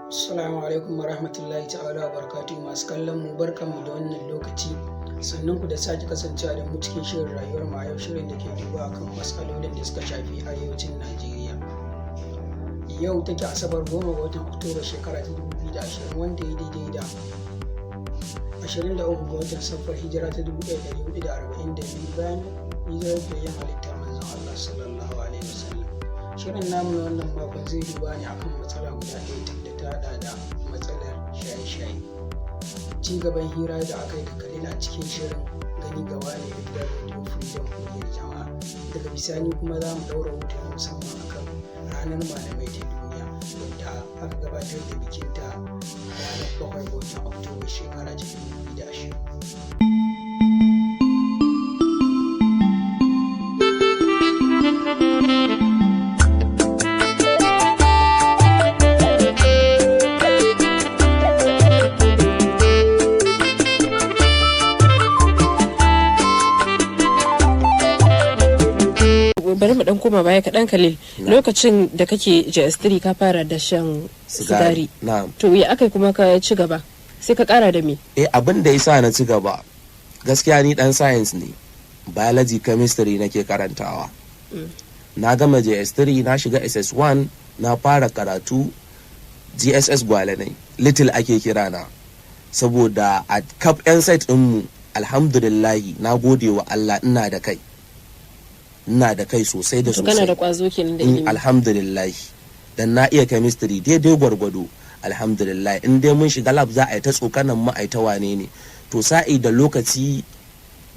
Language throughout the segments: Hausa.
Assalamu alaikum wa rahmatullahi ta'ala wa barakatuhu. Masu kallon mu, barkanmu da wannan lokaci, sannan ku da sake kasancewa da mu cikin shirin Rayuwar mu a Yau, shirin da ke duba akan matsalolin da suka shafi arewacin Najeriya. Yau take Asabar, 10 ga watan Oktoba, shekara ta 2020, wanda ya daidai da 23 ga watan Safar, hijira ta 1442 bayan hijirar fiyayyen halitta Manzon Allah sallallahu alaihi wasallam. Shirin namu na wannan makon zai duba ne akan matsala guda ɗaya da ta haɗa da matsalar shaye-shaye. Ci gaban hira da aka yi da Khalil a cikin shirin Gani Ga Wane da gidan Radio Freedom Muryar Jama'a. Daga bisani kuma za mu ɗaura hoto na musamman akan ranar malamai ta duniya, wadda aka gabatar da bikinta ranar 7 ga watan Oktoba, shekara ta 2020. Bari mu dan koma baya kaɗan, Khalil. Lokacin da kake JS3 ka fara da shan sigari? Na'am. To, ya aka kuma ka ci gaba, sai ka kara da me? Eh, abin da yasa na ci gaba, gaskiya ni dan science ne, biology, chemistry nake karantawa. Na gama JS3, na shiga SS1, na fara karatu GSS Gwale ne, Little ake kira na, saboda a kaf yan set ɗinmu, alhamdulillahi, na gode wa Allah, ina da kai, ina da kai sosai da To, kana sosai. da kwazo kenan da ilimi. Alhamdulillah, dan na iya chemistry daidai gwargwado, alhamdulillah. In dai mun shiga lab, za a yi ta tsokanan mu, a yi ta wane ne. To, sa'i da lokaci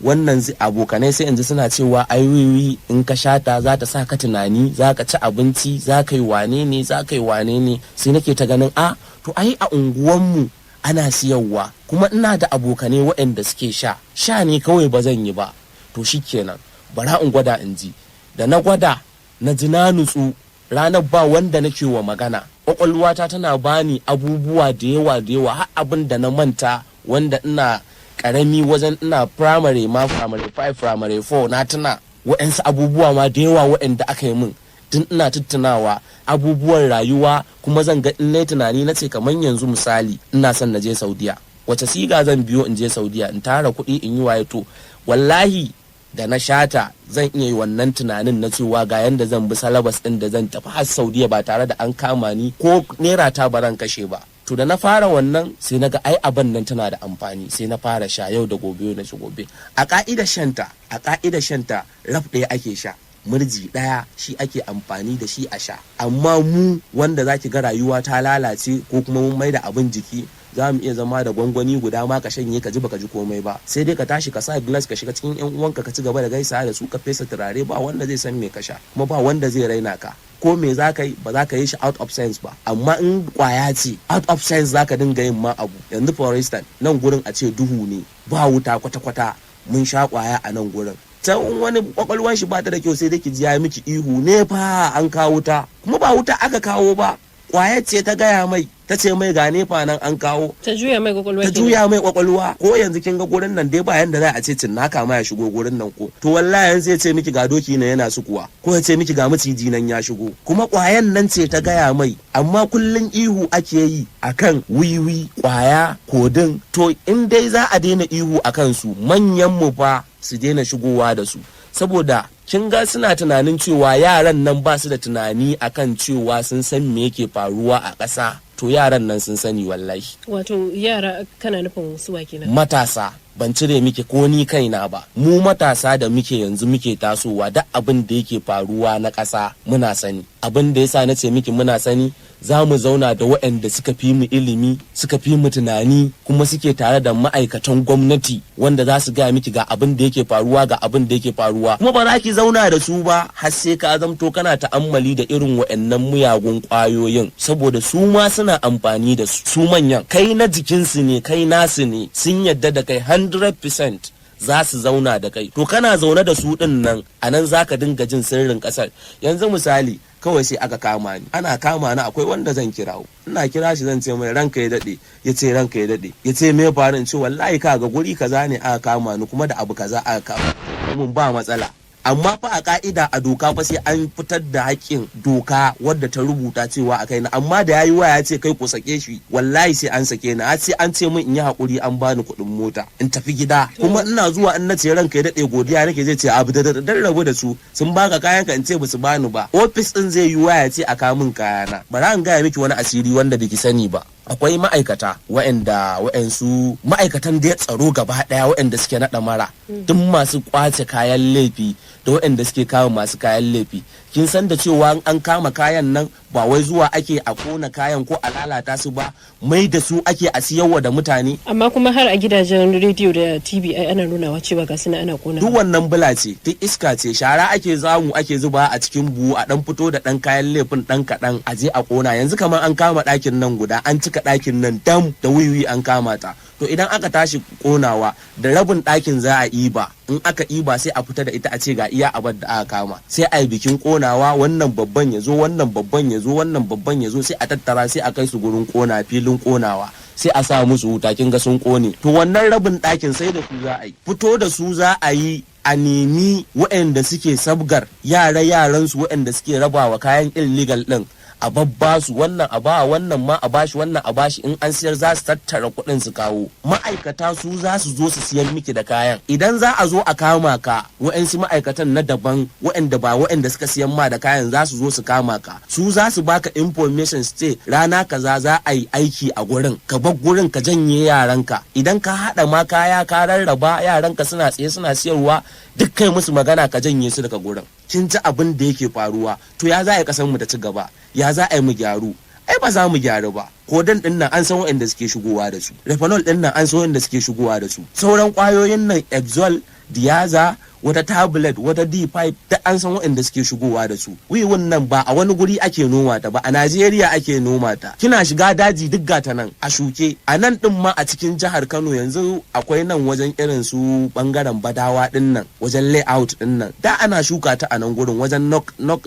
wannan abokanai sai yanzu suna cewa ai wiwi in ka shata za ta sa ka tunani, za ka ci abinci, za ka yi wane ne, za ka yi wane ne. Sai nake ta ganin, a to, ai a unguwanmu ana siyarwa, kuma ina da abokanai waɗanda suke sha. Sha ne kawai ba zan yi ba. To shikenan, bara in gwada in ji. Da na gwada, na ji na nutsu. Ranar ba wanda nake wa magana, ƙwaƙwalwata tana bani abubuwa da yawa da yawa, har abin da na manta wanda ina karami, wajen ina primary ma, primary 5, primary 4, na tuna wa'yansu abubuwa ma da yawa wa'yanda aka yi min. Tun ina tuttunawa abubuwan rayuwa, kuma zan ga in nayi tunani, na ce kamar yanzu misali ina son na je Saudiya, wace siga zan biyo in je Saudiya, in tara kuɗi, in yi waye? To wallahi da na shata zan iya yi wannan tunanin na cewa ga yanda zan bi syllabus din da zan tafi har Saudiya ba tare da an kama ni, ko naira ta ba zan kashe ba. To, da na fara wannan, sai na ga ai abin nan tana da amfani. Sai na fara sha yau da gobe, yau na ci gobe. A ka'idar shanta, raf ɗaya ake sha, murji ɗaya shi ake amfani da shi a sha. Amma mu wanda zaki ga rayuwa ta lalace, ko kuma mun maida abin jiki, za mu iya zama da gwangwani guda ma ka shanye, ka ji baka ji komai ba. Sai dai ka tashi ka sa glass, ka shiga cikin yan uwanka, ka ci gaba da gaisawa da su, ka fesa turare, ba wanda zai san me ka sha, kuma ba wanda zai raina ka. Ko me za ka yi, ba za ka yi shi out of sense ba. Amma in kwaya ce, out of sense za ka dinga yin ma abu. Yanzu for instance, nan gurin a ce duhu ne, ba wuta kwata-kwata, mun sha kwaya a nan gurin, can wani kwakwalwan shi ba ta da kyau, sai dai ki ji ya miki ihu, ne fa an kawo wuta, kuma ba wuta aka kawo ba, kwayar ce ta gaya mai, ta ce mai ga NEPA nan an kawo. Ta juya mai kwakwalwa Ta kenan. juya mai kwakwalwa. Ko yanzu kin ga gurin nan dai, ba yanda za a ce cinnaka ma ya shigo gurin nan ko. To wallahi yanzu ya ce miki ga doki na yana sukuwa, ko ya ce miki ga maciji nan ya shigo, kuma kwayan nan ce ta gaya mai. Amma kullun ihu ake yi akan wiwi, kwaya, codeine. To, in dai za a daina ihu akan su, manyan mu fa su daina shigowa da su, saboda kin ga suna tunanin cewa yaran nan ba su da tunani akan cewa sun san me yake faruwa a ƙasa. To, yaran nan sun sani wallahi. Wato yara, kana nufin suwa kenan? Matasa, ban cire miki ko ni kaina ba. Mu matasa da muke yanzu muke tasowa, duk abin da yake faruwa na ƙasa muna sani. Abin da yasa na ce miki muna sani, za mu zauna da waɗanda suka fi mu ilimi, suka fi mu tunani, kuma suke tare da ma'aikatan gwamnati wanda za su gaya miki ga abin da yake faruwa, ga abin da yake faruwa. Kuma ba za ki zauna da su ba har sai ka zamto kana ta'ammali da irin waɗannan miyagun ƙwayoyin, saboda su ma suna amfani da su. Su manyan, kai na jikinsu ne, kai nasu ne, sun yadda da kai 100%, za su zauna da kai. To, kana zaune da su din nan, a nan za ka dinga jin sirrin kasar. Yanzu misali, kawai sai aka kama ni. Ana kama ni, akwai wanda zan kirawo. Ina kira shi, zan ce mai ranka ya dade. Ya ce ranka ya dade. Ya ce me faru? In ce wallahi ka ga guri kaza ne aka kama ni, kuma da abu kaza aka kama mun. Ba matsala. Amma fa a ka'ida, a doka fa, sai an fitar da haƙƙin doka wadda ta rubuta cewa a kaina. Amma da yayi waya ya ce, "Kai, ku sake shi," wallahi sai an sake ni, har sai an ce min in yi haƙuri, an bani kuɗin mota in tafi gida. Kuma ina zuwa in na ce, "Ranka ya daɗe, godiya nake," zai ce, "Abu da dan rabu da su, sun baka kayan ka." In ce basu bani ba, ofis din zai yi waya ce a kawo min kayana. Bara in gaya miki wani asiri wanda biki sani ba. Akwai ma'aikata wa'anda wa'ansu ma'aikatan da tsaro gaba daya, wa'anda suke naɗa mara, duk masu kwace kayan laifi da wa'anda suke kama masu kayan laifi. Kin san da cewa in an kama kayan nan, ba wai zuwa ake a kona kayan ko a lalata su ba, mai da su ake a siyarwa da mutane. Amma kuma har a gidajen rediyo da TV ai ana nunawa cewa ga suna ana kona. Duk wannan bula ce, duk iska ce. Shara ake zamu ake zuba a cikin buhu, a dan fito da dan kayan laifin dan kaɗan, a je a kona. Yanzu kamar an kama ɗakin nan guda, an cika ɗakin nan dam da wiwi, an kama ta. To idan aka tashi konawa, da rabin ɗakin za a iba. In aka iba, sai a fita da ita, a ce ga iya abar da aka kama. Sai a yi bikin konawa, wannan babban ya zo, wannan babban ya zo, wannan babban ya zo, sai a tattara, sai a kai su gurin kona, filin konawa, sai a sa musu wuta. Kin ga sun kone. To wannan rabin ɗakin sai da su za a yi, fito da su za a yi, a nemi waɗanda suke sabgar yara, yaran su waɗanda suke rabawa kayan illegal ɗin, a babba su wannan, a ba wannan ma, a bashi wannan, a bashi. In an siyar, za su tattara kuɗin su kawo. Ma'aikata su za su zo su siyar miki da kayan. Idan za a zo a kama ka, wa'ansu ma'aikatan na daban, wa'anda ba wa'anda suka siyan ma da kayan, za su zo su kama ka. Su za su baka information, su ce rana kaza za a yi aiki a gurin, ka bar gurin, ka janye yaranka. Idan ka haɗa ma kaya ka rarraba, yaranka suna tsaye suna siyarwa, duk kai musu magana ka janye su daga gurin. Kin ji abin da yake faruwa. To ya za a yi kasan mu ta ci gaba? Ya za a yi mu gyaru? Ai ba za mu gyaru ba. Codeine din nan an san waɗanda suke shigowa da su, Rohypnol din nan an san waɗanda suke shigowa da su, sauran kwayoyin nan, Exol, Diaza, wata tablet, wata D5, da an san waɗanda suke shigowa da su. Wiwin nan ba a wani guri ake noma ta ba, a Najeriya ake noma ta. Kina shiga daji, duk gata nan a shuke. A nan din ma, a cikin jihar Kano, yanzu akwai nan wajen irin su bangaren Badawa din nan, wajen Layout din nan, da ana shuka ta a nan gurin, wajen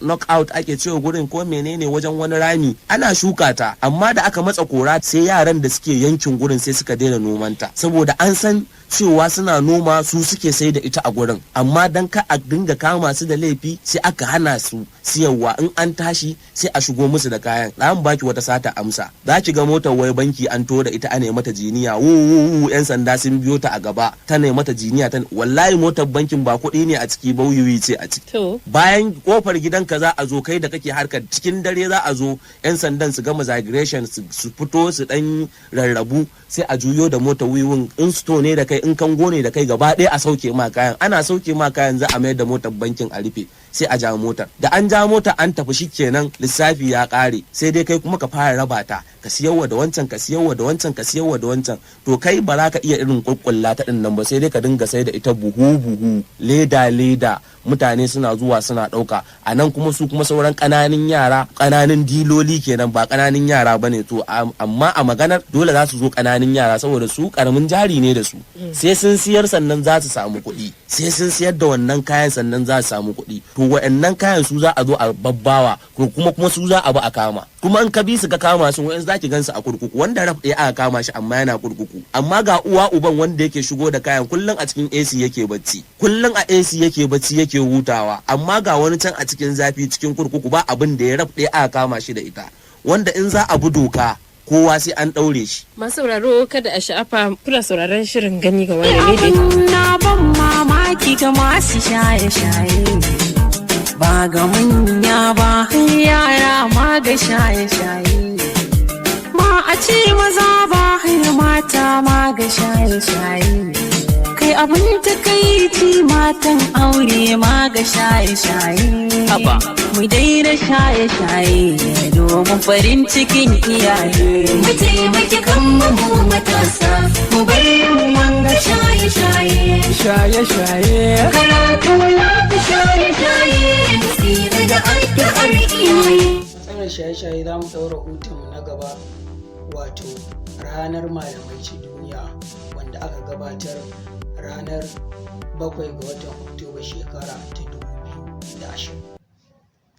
knock out ake cewa gurin ko menene, wajen wani rami, ana shuka ta. Amma da aka matsa kora, sai yaran da suke yankin gurin sai suka daina nomanta, saboda an san cewa suna noma, su suke sai da ita a gurin. Amma dan ka a dinga kama su da laifi, sai aka hana su siyarwa. In an tashi, sai a shigo musu da kayan. Za mu baki wata sata amsa. Za ki ga motar wai banki an to da ita, ana mata jiniya, wu, yan sanda sun biyo ta a gaba, ta ne mata jiniya ta. Wallahi motar bankin ba kuɗi ne a ciki ba, wiwi ce a ciki. Bayan kofar gidanka za a zo, kai da kake harkar, cikin dare za a zo, yan sandan su gama zagration, su fito, su dan rarrabu, sai a juyo da motar wiwin. In sto ne da kai, in kango ne da kai, gaba ɗaya a sauke ma kayan. Ana sauke ma kayan, za a mayar da motar bankin a rufe, sai a ja motar. Da an ja mota an tafi, shikenan, lissafi ya ƙare. Sai dai kai kuma ka fara raba ta, ka siyarwa da wancan, ka siyarwa da wancan, ka siyarwa da wancan. To kai ba za ka iya irin kukkulla ta din nan ba, sai dai ka dinga sai da ita buhu buhu, leda leda, mutane suna zuwa suna ɗauka. A nan kuma su kuma sauran ƙananan yara, ƙananan diloli kenan, ba ƙananan yara ba ne. To amma a maganar dole za su zo ƙananan yara, saboda su ƙaramin jari ne da su. Sai sun siyar sannan za su samu kuɗi, sai sun siyar da wannan kayan sannan za su samu kuɗi. To wa'annan kayan su za a zo a babbawa, ko kuma su za a bi a kama. Kuma in ka bi su ka kama su, wa'in za ki gansu a kurkuku. Wanda raf ɗaya aka kama shi, amma yana kurkuku. Amma ga uwa uban wanda yake shigo da kayan, kullum a cikin AC yake bacci, kullum a AC yake bacci, yake hutawa. Amma ga wani can a cikin zafi, cikin kurkuku, ba abin da ya, raf ɗaya aka kama shi da ita, wanda in za a bi doka, kowa sai an ɗaure shi. Masu sauraro, kada a sha'afa, kuna sauraron shirin Gani ga Wani ne da Na ban mamaki ga masu shaye-shaye, ba ga manya ba, yara ma ga shaye-shaye, ma a ce maza ba, mata ma ga shaye-shaye. Kai, abin takaici, matan aure ma ga shaye-shaye. Haba. Mu daina shaye-shaye domin farin cikin iyaye. Mu taimaki kanmu mu matasa, mu bar wanga shaye-shaye. Shaye-shaye. Karatu ya fi shaye-shaye, tsira da addu'ar iyaye. Matsalar shaye-shaye, za mu ɗaura rahotonmu na gaba, wato ranar malamai ta duniya, wanda aka gabatar ranar 7 ga watan Oktoba, shekara ta 2020.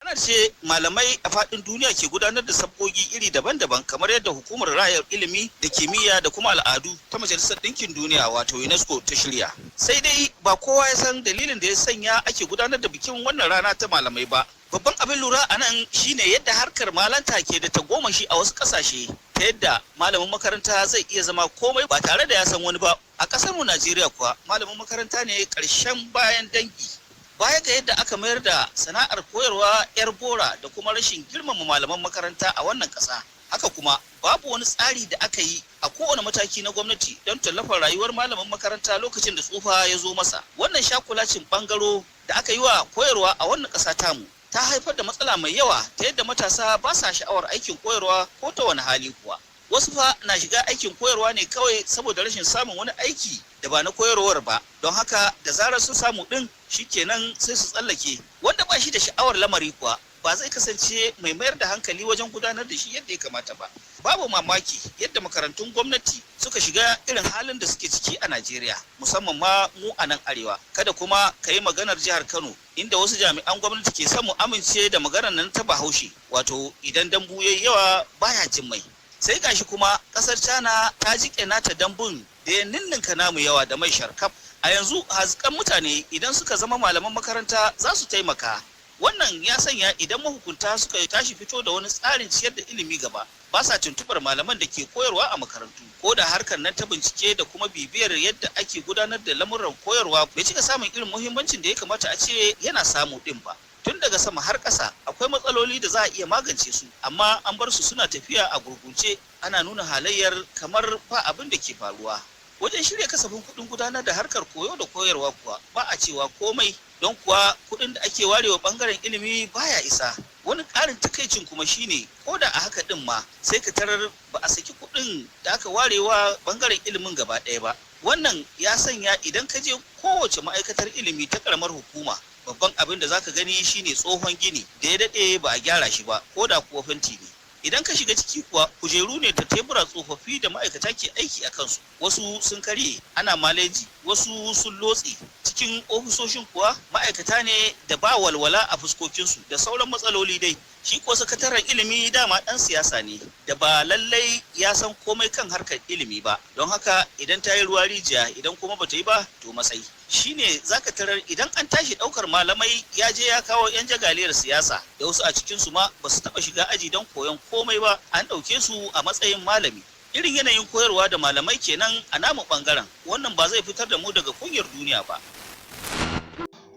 Ana Ranar ce malamai a faɗin duniya ke gudanar da sabgogi iri daban-daban, kamar yadda hukumar rayar ilimi da kimiyya da kuma al'adu ta Majalisar Ɗinkin Duniya, wato UNESCO, ta shirya. Sai dai ba kowa ya san dalilin da ya sanya ake gudanar da bikin wannan rana ta malamai ba. Babban abin lura a nan shine yadda harkar malanta ke da tagomashi a wasu ƙasashe, ta yadda malamin makaranta zai iya zama komai ba tare da ya san wani ba. A ƙasar mu Najeriya kuwa, malamin makaranta ne ƙarshen bayan dangi. Baya ga yadda aka mayar da sana'ar koyarwa 'yar bora da kuma rashin girmama malaman makaranta a wannan ƙasa, haka kuma babu wani tsari da aka yi a kowane mataki na gwamnati don tallafar rayuwar malamin makaranta lokacin da tsufa ya zo masa. Wannan shakulacin bangaro da aka yi wa koyarwa a wannan ƙasa tamu ta haifar da matsala mai yawa, ta yadda matasa ba sa sha'awar aikin koyarwa ko ta wani hali kuwa. Wasu fa na shiga aikin koyarwa ne kawai saboda rashin samun wani aiki da ba na koyarwar ba. Don haka da zarar sun samu din, shikenan sai su tsallake. Wanda ba shi da sha'awar lamari kuwa ba zai kasance mai mayar da hankali wajen gudanar da shi yadda ya kamata ba. Babu mamaki yadda makarantun gwamnati suka shiga irin halin da suke ciki a Najeriya, musamman ma mu a nan arewa. Kada kuma ka yi maganar jihar Kano, inda wasu jami'an gwamnati ke son mu amince da maganar nan ta Bahaushe, wato idan dambu yayi yawa baya jin mai. Sai gashi kuma kasar China ta jike nata dambun da ya ninninka namu yawa da mai sharkaf. A yanzu hazikan mutane idan suka zama malaman makaranta za su taimaka. Wannan ya sanya idan mahukunta suka tashi fito da wani tsarin ciyar da ilimi gaba, ba sa tuntubar malaman da ke koyarwa a makarantu. Ko da harkar nan ta bincike da kuma bibiyar yadda ake gudanar da lamuran koyarwa bai cika samun irin muhimmancin da ya kamata a ce yana samu din ba. Tun daga sama har ƙasa akwai matsaloli da za a iya magance su, amma an bar su suna tafiya a gurgunce, ana nuna halayyar kamar ba abin da ke faruwa. Wajen shirya kasafin kuɗin gudanar da harkar koyo da koyarwa kuwa ba a cewa komai, don kuwa kuɗin da ake warewa ɓangaren ilimi baya isa. Wani ƙarin takaicin kuma shine ko da a haka ɗin ma, sai ka tarar ba a saki kuɗin da aka warewa ɓangaren ilimin gaba ɗaya ba. Wannan ya sanya idan ka je kowace ma'aikatar ilimi ta ƙaramar hukuma, babban abin da zaka gani shine tsohon gini da ya daɗe ba a gyara shi ba, ko da kuwa fenti ne. Idan ka shiga ciki kuwa, kujeru ne da tebura tsofaffi da ma'aikata ke aiki a kansu, wasu sun karye ana maleji, wasu sun lotse. Cikin ofisoshin kuwa ma'aikata ne da ba walwala a fuskokinsu da sauran matsaloli dai. Shi ko sakataren ilimi dama ɗan siyasa ne da ba lallai ya san komai kan harkar ilimi ba. Don haka idan ta yi ruwa rijiya, idan kuma bata yi ba to matsayi shine zaka tarar idan an tashi ɗaukar malamai ya je ya kawo 'yan jagaliyar siyasa da wasu a cikinsu ma ba su taɓa shiga aji don koyon komai ba, an ɗauke su a matsayin malami. Irin yanayin koyarwa da malamai kenan a namu ɓangaren. Wannan ba zai fitar da mu daga kunyar duniya ba.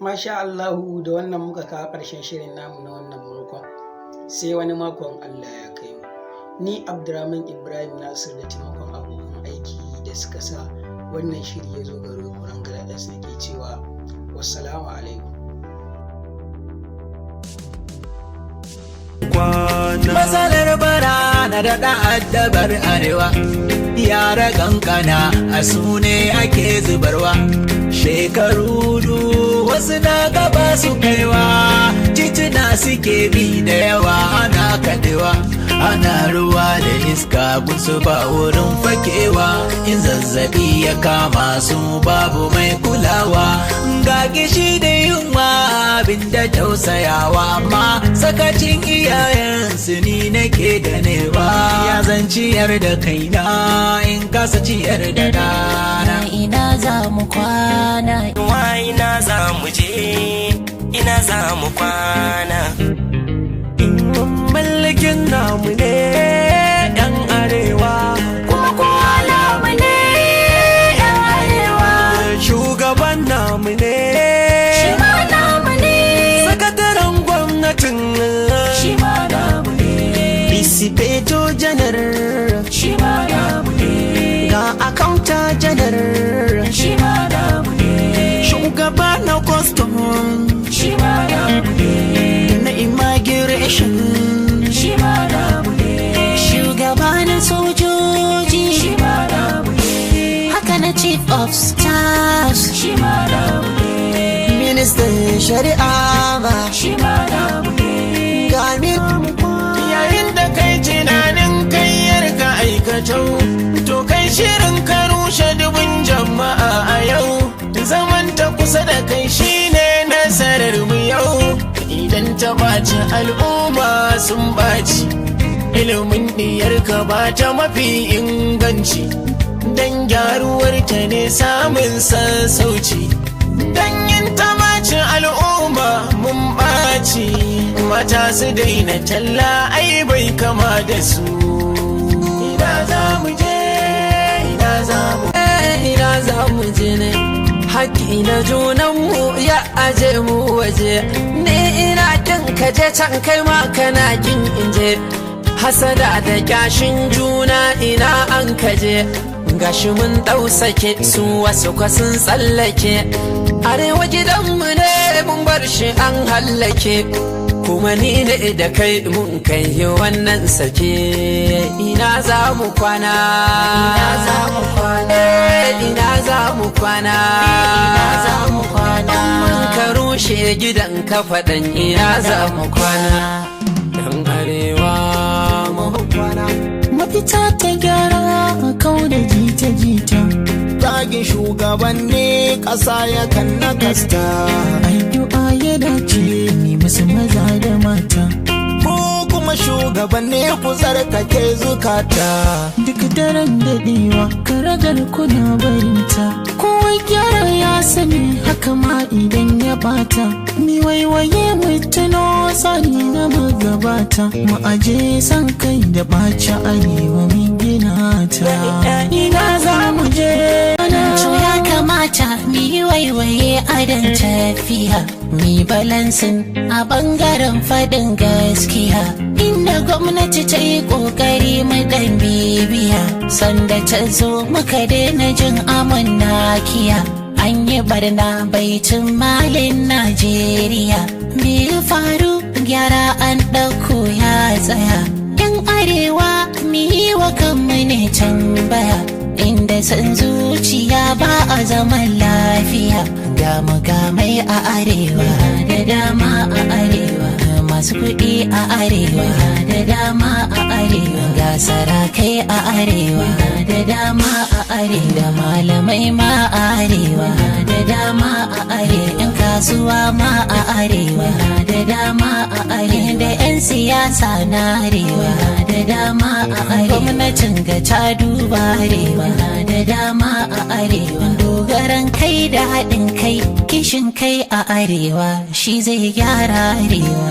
Masha Allahu, da wannan muka kawo ƙarshen shirin namu na wannan makon. Sai wani makon Allah ya kai mu. Ni Abdurrahman Ibrahim Nasir, da taimakon abokan aiki da suka sa wannan shiri ya zo gare ku, Rangala S, nake cewa wassalamu alaikum. Matsalar bara na daɗa addabar arewa, yara kankana a su ne ake zubarwa. Shekaru du wasu na gaba su kaiwa, tituna suke bi da yawa ana kaɗewa. Ana ruwa da iska gunsu ba wurin fakewa, in zazzabi ya kama su babu mai kulawa. Ga gishi da yunwa, abin da tausayawa, amma sakacin iyayensu ni nake ganewa. Ya zan ciyar da kaina in kasa ciyar da ɗana? Ina za mu kwana? Wa ina za mu je, ina za mu kwana? Mallakin namu ne, yan arewa. Kuma kowa namu ne, yan arewa. Shugaban namu ne. Shi ma namu ne. Sakataren gwamnatin. Shi ma namu ne. Inspector General. Shi ma namu ne. Ga Accountant General. Shi ma namu ne. Shugaba na custom. Shi ma namu ne. Na immigration. Shi ma namu ne. Shugaba na sojoji. Shi ma namu ne. Haka na chief of staff. Shi ma namu ne. Ministan shari'a ba. Shi ma namu ne. Ga Yayin da kai tunanin kai yarka aikatau, to kai shirin ka rushe dubun jama'a a yau. Zaman ta kusa da kai shine nasarar mu yau. Idan ta ɓaci al'umma sun ɓaci. Ilimin ɗiyarka ba ta mafi inganci, don gyaruwar ta ne samun sassauci. Don yin ta ɓaci al'umma mun ɓaci, mata su daina talla ai bai kama da su. Ina za mu je, ina za mu Ina za mu je ne? Haƙƙi na junanmu ya aje mu waje. Ni ina kin ka je can, kai ma kana kin inje. Hasada da kyashin juna, ina an kaje? Gashi mun ɗausake su, wasu kwasun tsallake. Arewa gidanmu ne, mun bar shi an hallake. Kuma ni ne da kai mun kai wannan sake. Ina za mu kwana? Ina za mu kwana? Ina za mu kwana? Ina za mu kwana? Mun ka rushe gidan ka faɗan, ina za mu kwana? Dan arewa mu kwana. Mafita ta gyara, kau da jita-jita. Zagin shugabanni ƙasa yakan nakasta. Addu'a ya dace ne musu maza da mata. Ku kuma shugabanni, ku tsarkake zukata. Duk daren daɗewa karagar kuna barinta. Kowa gyara ya sani, haka ma idan ya bata. Mi waiwaye mu tuno tsari na magabata. Mu aje san kai da ɓaci, arewa min gina ta. Ina za mu je? To ya kamata mu yi waiwaye adon tafiya, mi balancing a bangaren faɗin gaskiya. Inda gwamnati ta yi ƙoƙari mu ɗan bibiya, sanda ta zo muka daina jin amon nakiya. An yi barna baitin malin Najeriya, me ya faru? Gyara an ɗauko ya tsaya. Yan arewa, mu yi wa kanmu ne tambaya. Inda san zuciya ba a zaman lafiya. Ga mukamai a arewa da dama, a arewa masu kuɗi, a arewa da dama, a arewa ga sarakai, a arewa da dama, a arewa malamai ma, a arewa da dama, a arewa yan kasuwa ma, a arewa da dama, a arewa da yan siyasa na arewa da dama, a arewa gwamnatin ga ta duba arewa da dama, a arewa dogaran kai da haɗin kai, kishin kai a arewa shi zai gyara arewa.